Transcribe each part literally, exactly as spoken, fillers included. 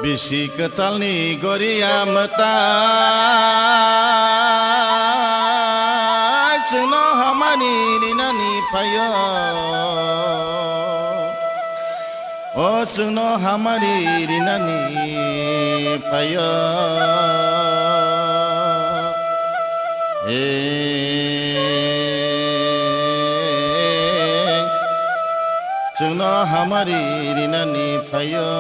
Bisi kwtalni goriya mwtai chwngno hamari rinani phaio. O chwngno hamari rinani phaio. Hey. Chwngno hamari rinani phaio.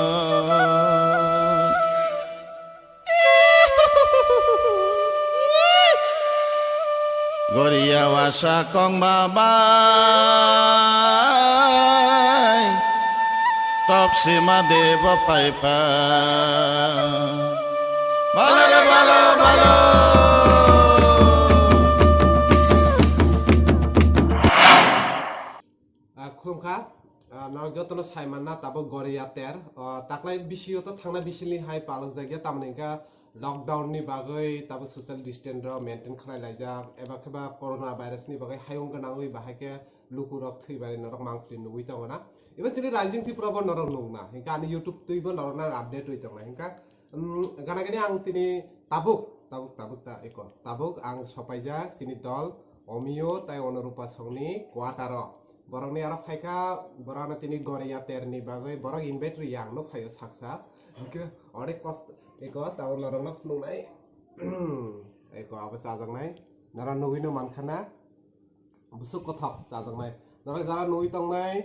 Goriya wasa kongma bai topsima debo paipa. Balo re balo, balo. Ah, khulumkha. Ah, norok jotono sai manna tabuk Goriya ter. Ah, taklai bisio to thangna bisini hai palok jagya, tamoni hwnkha lockdown ni bagwi tabuk social distance rok maintain khlai laijak, eba khe ba corona virus ni bagwi hayung gwnangwi bahai khe luku rok thwi bai norok mangpili nugwi tongo na. Even chini Rising Tripura bo norok nukna. Hwnkha ani YouTube twi bo norok nang update wi tongnai. Hwnkha, um, gana gani ang tini tabuk, tabuk, tabuk ta eko. Tabuk ang sopaijak chini dol Omio tai Onorupa songni quarter o. Borokni aro phaikha, borokno tini Goriya terni bagwi borok invite rwya ang nuk phaio saksa. Hwnkhe onek kosto eko tabuk norokno phunuknai. Eko abo chajaknai. Norok nugwino mankha na. Busuk kothok chajaknai. Norok jara nugwi tongnai,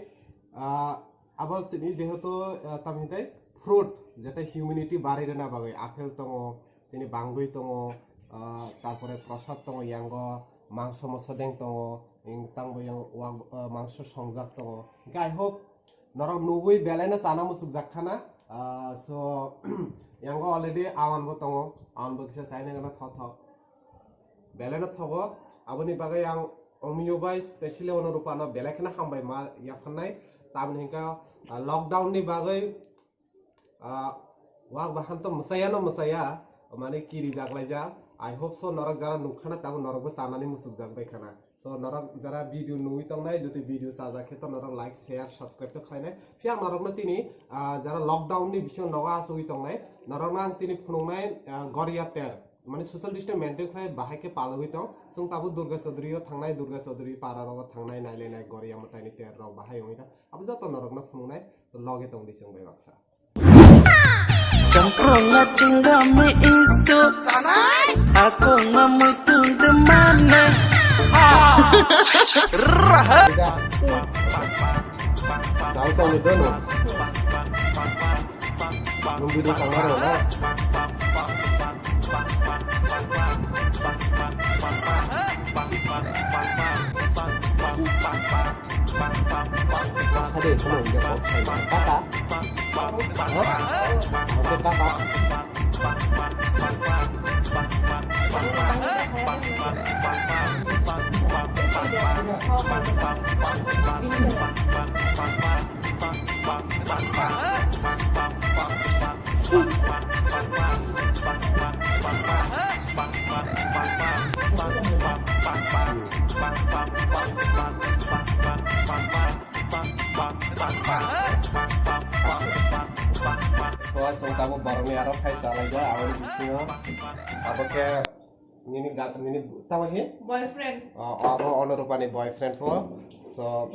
ah, abo chini jehetu, ah, tamhintai fruit, jeta immunity bari rwna bagwi apple tongo, chini bangwi tongo, ah, tarpore prosad tongo, yango mangso moso deng tongo, tangbo yang wak, ah, mangso songjak tongo. Hwnkhe I hope norok nugwi belai no chana muchukjak khana. Ah, so, yango already awan bo tongo, awan bo kisa chaina gana thok thok. Belai no thogo, aboni bagwi ang Omio bai specially Onorupa no belai kheno hambai ma yaphannai. Tamoni hwnkha, ah, lockdown ni bagwi, ah, wak bahan to mwsaya no mwsaya, mane kiri jak laijak. I hope so norok jara nukkhana tabuk norok bo chanani muchukjak bai khana. So norok jara video nugwi tongnai, jodi video chajak khe to norok like, share, subscribe to khlainai. Phiya ang norokno tini, ah, jara lockdown ni bisingo nogo achugwi tongnai, norokno ang tini phunuknai, ah, Goriya ter. Mane social distance maintain khlai bahai khe palogwi tong. Chwng tabuk Durga Chaudhary o thangnai, Durga Chaudhary para rogo thangnai, nailainai Goriya mwtaini ter rok bahai wngwi tong. Abo joto norokno phunuknai, to loge tongdi chwng bai baksa. Chongkrongna chinga me isto. Akongna mutung de mana. Raha. Dal tong de no. Nung video sangma rw na. Sade, kono india kok sai. Kaka. Hah? Oke, kaka. Chwng tabuk borokni aro phai chalaijak aboni bisingo. Abo khe nini ga-, nini tamo he? Boyfriend. O, abo Onurupani boyfriend po. So,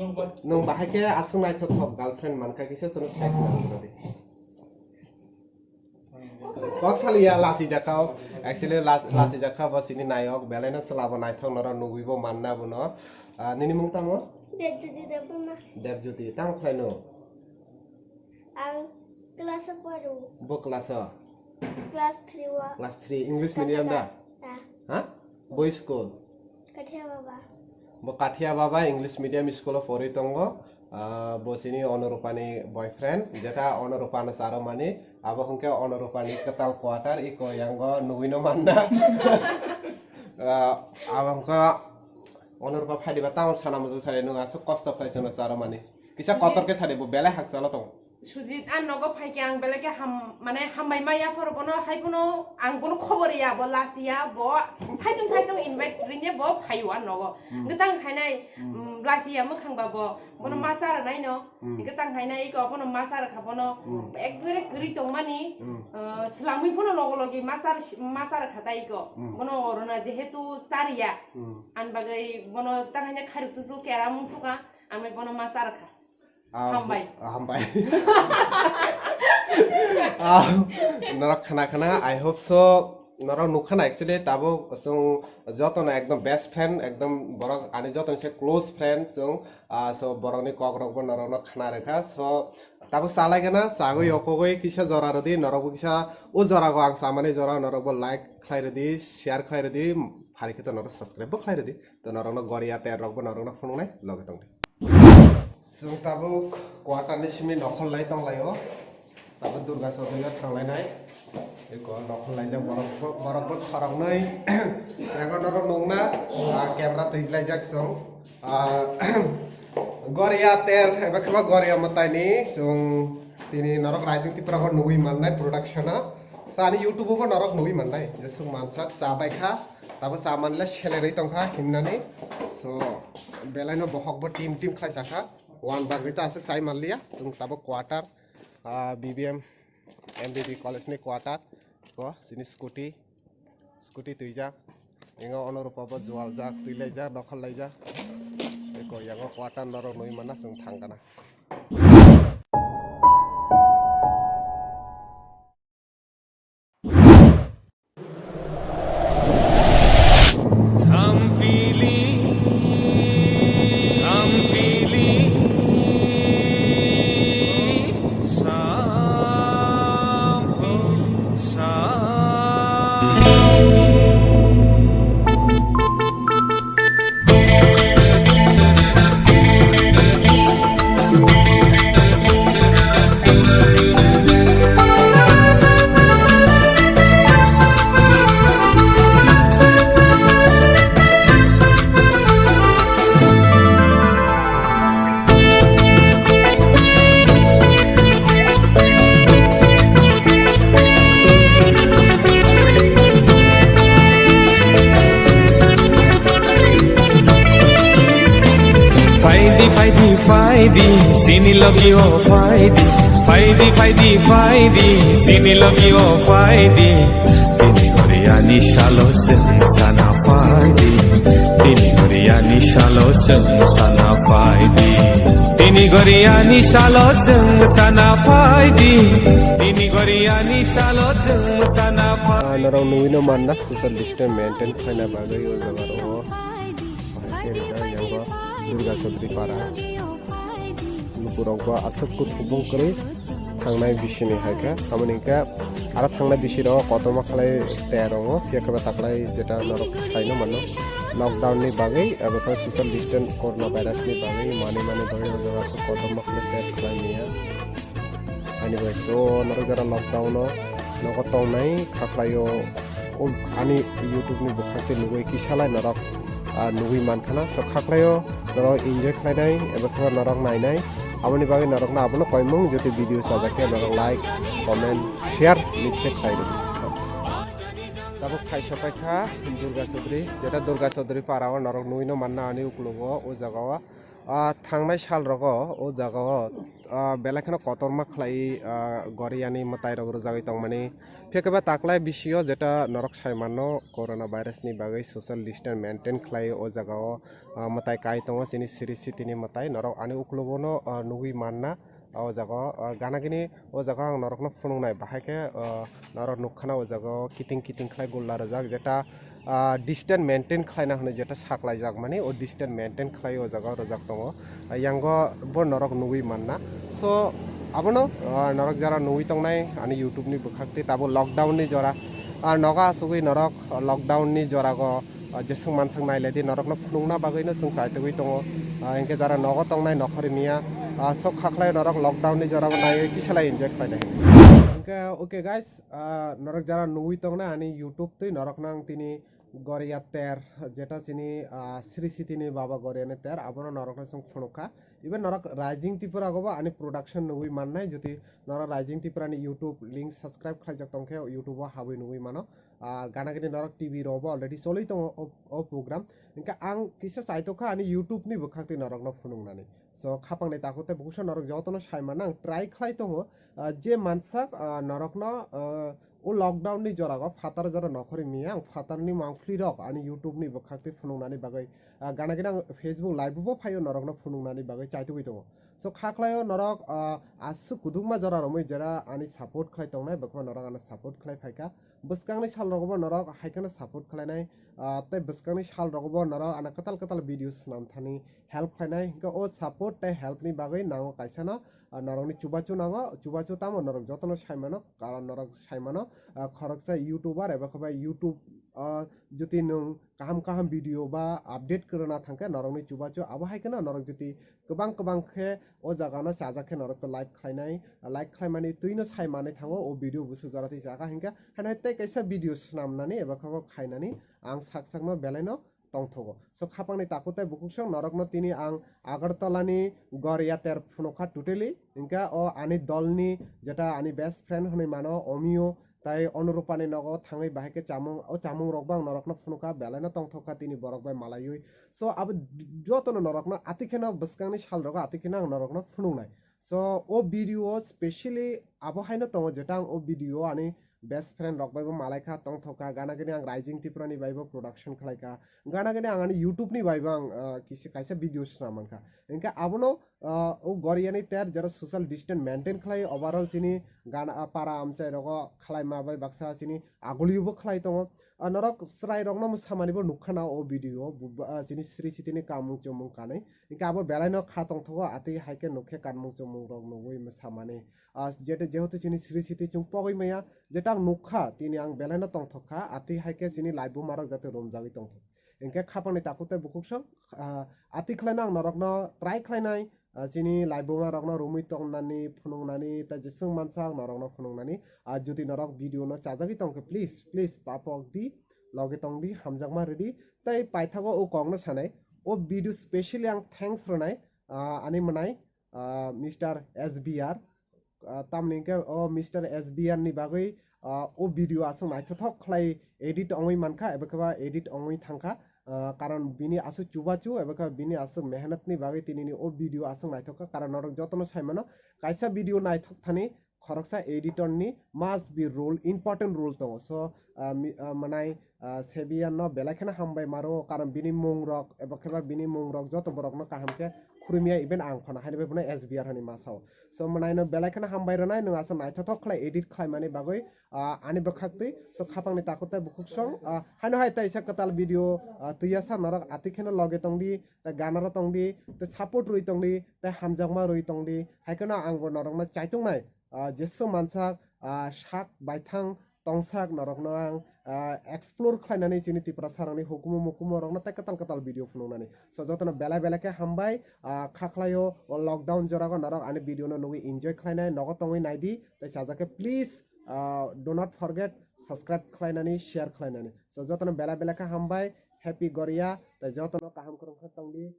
nwng bahai khe aswk naithothok girlfriend mankha kisa chwngno sai khna rwdi. Kok saliya lasi jakha o. Actually las-, lasi jakha bo sini nayok belai no chwla bo naithok norok nugwi bo manna bono. Ah, nini mung tamo? Debjyoti Debbarma. Debjyoti, tamo khlai no? Ang class o poro. Bo class o? Class three o. Class three, English medium da? Ha? Boi school? Kathia Baba. Bo Kathia Baba English medium school o porwi tongo. Ah, bo chini Onurupani boyfriend, jeta Onurupano charo mani, abo hwnkhe Onurupani kwtal quarter, iko yango nugwino manna. Ah, abo hwnkhe Onurupa phaidiba tamo sana muchung sari nwng aswk kosto khlai chwngno charo mani. Kisa kotor khe sadi bo belai hakchalo tongo. Sujit, ang nogo phai khe ang belai khe ham, mane hambai ma ya phoro bono, hai bono ang bono khobor ya, bo lasi ya, bo saichung saichung invite rinye bo phaio ang nogo. Hmm. Hwnkhe tang khainai, Hmm. mm, lasi ya mwkhang ba bo, bono Hmm. ma chara nai no. Hmm. Hwnkhe tang khainai iko bono ma chara kha bono, Hmm. ekbare kwrwi tongmani, Hmm. uh, swlamwi phano logo logi ma chara, ma chara kha tai iko. Hmm. Bono orona jehetu chariya, Hmm. ang bagwi bono tang khainai khairok susu kera mung suka, ang bono ma chara kha. Ah, Hambai. Hambai. Ah, norok khna khna, I hope so. Norok nukha na actually tabuk chwng jotono ekdom best friend, ekdom borok ani jotono se close friend chwng. Ah, so borokni kokrokbo norokno khna rwkha. So tabuk chalai gana, chagwi okogwi kisa jora rwdi, norokbo kisa o jorago ang chamani jora norokbo like khlai rwdi, share khlai rwdi, phari khe to norok subscribe bo khlai rwdi. To norokno Goria ter rokbo norokno phunuknai loge tongdi. Chwng tabuk quarter ni simi nokhol lai tong laio. Tabuk Durga Chaudhary o thang lainai. Eko nokhol laijak borok bo, borok bo khoroknwi. Ego norok nukna, ah, camera twijlaijak chwng. Ah, Goria ter, eba kheba Goria mwtai ni chwng tini norok Rising Tripura o nugwi mannai production o. Sa ani YouTube o bo norok nugwi mannai. Jeswk mansak cha bai kha. Tabuk cha manle selerwi tongkha himnani. So, belaino bokhokbo team team khlai chakha. One bagwi ta aswk chai manliya. Chwng tabuk quarter, ah, B B M M B B college ni quarter. Ko, chini scooty, scooty twijak. Ingo Onurupa bo jualjak, twilaijak, nokhol laijak. Eko, yango quarter norok nugwi manna chwng thang kana. Thampili, thampili, sampili, sampili. Phaidi, phaidi, phaidi, sini logi o phaidi. Phaidi, phaidi, phaidi, sini logi o phaidi. Tini goriani salo chwng sana phaidi. Tini goriani salo chwng sana phaidi. Tini goriani salo chwng sana phaidi. Tini goriani salo chwng sana phaidi. Ah, norok nugwino manna social distance maintain khlaina bagwi o jaga o. Bahai khe rijak yango Durga Chaudhary para. Lukurok bo aswk kuthuk bung kwrwi thangnai bisini hai khe. Tamoni hwnkhe aro thangnai bisi rok kotorma khlai ter wngo. Phiya khe ba taklai jeta norok saino mano, lockdown ni bagwi abo khe social distance, corona virus ni bagwi manwi manwi bagwi o jaga aswk kotorma khlai ter khlai manya. Ani bai so norok jara lockdown o nogo tongnai khaklaio, o ani YouTube ni bwkhak twi nugwi kisa lai norok, ah, nugwi mankha na. So khaklaio norok enjoy khlainai eba khe norok nainai. Aboni bagwi norokno abono koimung jotoi video chajak khe norok like, comment, share nikhe khlai rwdi. Tabuk khai sopai kha Durga Chaudhary, jeta Durga Chaudhary para o norok nugwino manna ani uklogo o jaga o. Ah, thangnai sal rogo o jaga o, ah, belai kheno kotorma khlai, ah, Goriani mwtai rok rwjagwi tongmani. Phiya khe ba taklai bisio jeta norok sai mano, corona virus ni bagwi social distance maintain khlai o jaga o, ah, mwtai kai tongo chini Sri Siti ni mwtai. Norok ani uklogo no, ah, nugwi manna o jaga o, ah, gana gini o jaga o ang norok no phunuknai bahai khe, ah, norok nukha na o jaga o kiting kiting khlai gulla rwjak jeta, ah, distance maintain khlaina hwnwi jeta saklaijak mani, o distance maintain khlai o jaga o rwjak tongo. Ah, yango bo norok nugwi manna. So, abono, ah, norok jara nugwi tongnai ani YouTube ni bwkhak tei tabuk lockdown ni jora. Ah, nogo asugwi norok lockdown ni jorago, ah, jeswk manswk nailaidi norokno phunukna bagwino chwng chaitugwi tongo. Ah, hinkhe jara nogo tongnai nokhorimiya, ah, sok khaklai norok lockdown ni jorabo naiwi kisalai enjoy khlainai. Hinkhe, okay guys, ah, norok jara nugwi tongnai ani YouTube twi norokno ang tini Goria ter, jeta chini, ah, Sri City ni baba Goria ni ter, abono norok no chwng phunuk kha. Even norok Rising Tripura go bo ani production nugwi mannai, jodi norok Rising Tripura ni YouTube link subscribe khlaijak tong khe YouTube o habwi nugwi mano. Ah, gana gini norok T V rok bo already choli tongo o, o program. Hingkhe ang kisa chaitok kha ani YouTube ni bwkhak twi norok no phunuknani. So, khapang ni takhuk tei bukhuk sa norok jotono sai mano ang try khlai tongo. Ah, je mansak, ah, norok no, ah, o lockdown ni jora go phatar jora nokhorwi mia ang phatar ni mangpli rok ani YouTube ni bwkhak twi phunuknani bagwi, ah, gana gini ang Facebook live bo phaio norok no phunuknani bagwi chaitugwi tongo. So, kha khlaio norok, ah, aswk kudukma jora romwi jera ani support khlai tongnai, bwkha norok ano support khlai phaikha. Bwskangni sal rogo bo norok hai kheno support khlainai, ah, tei bwskangni sal rogo bo norok ano kwtal kwtal video swnam thani help khlainai. Hingkhe o support tei help ni bagwi nango kaisa no, ah, norokni chubachu nango, chubachu tamo norok jotono sai mano, karon norok sai mano, ah, khoroksa YouTuber eba khe bai YouTube, ah, jodi nwng kaham kaham video ba update kwrwna thangkhe norokni chubachu abo hai kheno norok jodi kwbang kwbang khe o jaga no chajak khe norok to like khlainai, like khlaimani twi no sai manwi thango o video busu jora twi chakha hingkhe haino tei kaisa video swnamnani eba khe bo khainani ang sak sak no belai no tongthogo. So khapang ni takhuk tei bukhuk song norok no tini ang Agartala ni Goria ter phunukha totally hingkhe o ani dol ni jeta ani best friend hwnwi mano Omio tai Onurupani nogo thangwi bahai khe chamung, o chamung rok bo ang norok no phunukha, belai no tongthok kha tini borok bai malaiwi. So abo joto no norok no ati kheno bwskang ni sal rogo ati kheno ang norok no phunuknai. So o video o specially abo haino tongo jeta ang o video o ani best friend rok bai bo malai kha, tongthok kha, gana gini ang Rising Tripura ni bai bo production khlai kha, gana gini ang ani YouTube ni bai bo ang, ah, kisi kaisa video swnam man kha. Hingkhe abono ah, o Goria ni ter jora social distance maintain khlai overall chini gana, ah, para amchai rogo khlai ma bai baksa chini agulio bo khlai tongo. Ah, norok chwrai rok no samani bo nukha na o video o bu-, ah, chini Sri City ni kamung chumung kanwi. Hingkhe abo belai no kha tongthogo atwi hai khe nukhe kanmung chumung rok nugwi samani. Ah, jete-, jehetu chini Sri City chwng pogwi maya, jeta ang nukha tini ang belai no tongthok kha atwi hai khe chini laibuma rok jate romjagwi tongthok. Hingkhe khapang ni takhuk tei bukhuk song, ah, atwi khlai no ang norok no try khlai nai. Ah, chini laibuma rok no romwi tongnani, phunuknani, tei jeswng mansa ang norok no phunuknani. Ah, jodi norok video no chajagwi tongkhe, please, please, tapok di, loge tong di, hamjakma rwdi. Tei paithago o kok no sanai, o video specially ang thanks rwnai, ah, ani mwnai, ah, Mister S B R. Ah, tamni hwnkhe o Mister S B R ni bagwi, ah, o video aswk naithothok khlai edit ongwi mankha, eba khe ba edit ongwi thangkha. Ah, karon bini aswk chubachu, eba khe bini aswk mehnat ni bagwi tini ni o video aswk naithok kha. Karon norok jotono sai mano, kaisa video naithok thani khoroksa editor ni must be role, important role tongo. So, ah, mi-, ah, mwnai, ah, Sebian no belai kheno hambai maro, karon bini mung rok, eba khe ba bini mung rok joto borok no kaham khe khurumya, even ang phano haino bai bono S B R hani ma sao. So, mwnai no belai kheno hambai rwnai, nwng aswk naithothok khlai edit khlaimani bagwi, ah, ani bwkhak twi. So, khapang ni takhuk tei bukhuk song, ah, haino hai tei sa kwtal video, ah, twiya sa norok atwi kheno loge tong di, tei gana ro tong di, tei support rwi tong di, tei hamjakma rwi tong di. Hai kheno ang bo norok no chaitung nai, ah, jeswk mansak, ah, sak baithang tongsak norokno ang, ah, explore khlainani chini Tiprasa rokni hukumu mukumu rokno tei kwtal kwtal video phunuknani. So jotono belai belai khe hambai, ah, kha khlaio o lockdown jorago norok ani video no nugwi enjoy khlainai nogo tongwi naidi tei chajak khe please, ah, do not forget subscribe khlainani, share khlainani. So jotono belai belai khe hambai, happy Goria tei jotono kaham kwrwng khe tongdi.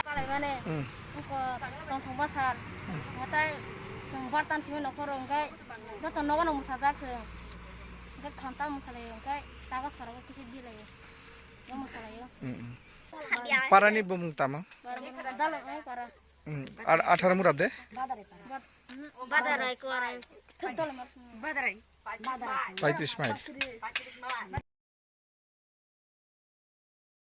Kalaimani, hmm, wngkha tongthokma sal. Hmm. Hatai chwng bartan simi nokhoro hwnkhe joto nogo no mwsajak chwng. Hwnkhe khanta mwsalaio hwnkhe tago sarago kisa bilaio. Bo mwsalaio. Hmm, hmm. Parani bumung tamo? Parani bumung Dalai Para. Hmm. Ar atharo murab de? Badarai Para. Bad-, hmm, Badarai Kuarai. Thuk Dalai Mar. Badarai. Badarai. Paitris mile.